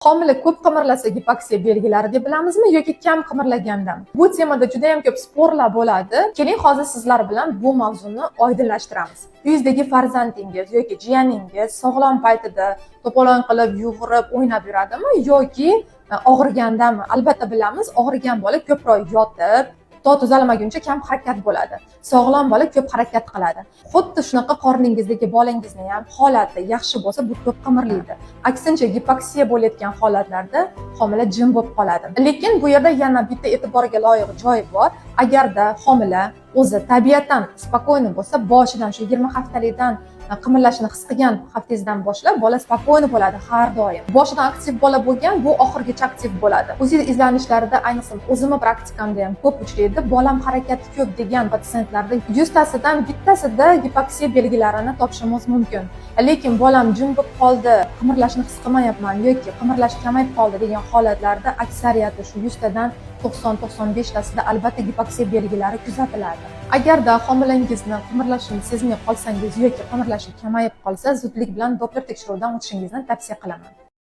Homila ko'p qimirlasa, gipoksiya belgilari deb bilamizmi yoki kam qimirlagandami? Bu temada juda ham ko'p спор lar bo'ladi. Keling, hozir sizlar bilan bu mavzuni oydinlashtiramiz. Uyingizdagi farzandingiz yoki jiyaningiz sog'lom paytida to'polon qilib, yugurib, o'ynab yuradimi yoki og'rigandami? Albatta bilamiz, og'rigan bola ko'proq yotib, to tuzalmaguncha kam harakat bo'ladi. Sog'lom bola ko'p harakat qiladi. Xuddi shunaqa qorningizdagi bolangizni ham holati yaxshi bo'lsa, bu ko'p qimirlaydi. Aksincha, gipoksiya bo'layotgan holatlarda homila jim bo'lib qoladi. Lekin bu yerda yana bitta e'tiborga loyiq joy bor. Agarda homila o'zi tabiatan спокойно bo'lsa, boshidan, shu 20 haftalikdan, qimirlashini his qilgan haftangizdan boshlab bola спокойно bo'ladi har doim. Boshidan aktiv bola bo'lgan, bu oxirigacha aktiv bo'ladi. УЗИ izlanishlarida, ayniqsa o'zimni praktikamda ham ko'p uchraydi. Bolam harakati ko'p degan patsientlarda 100 tasidan bittasida gipoksiya belgilarini topishimiz mumkin. Lekin bolam jim bo'lib qoldi, qimirlashni his qilmayapman yoki qimirlash kamayib qoldi degan holatlarda aksariyati, shu 100 tadan 90-95 tasida albatta gipoksiya belgilari kuzatiladi. Agarda homilangizni qimirlashini sezmay qolsangiz yoki qimirlashi kamayib qolsa, zudlik bilan Doppler tekshiruvidan o'tishingizni tavsiya qilaman.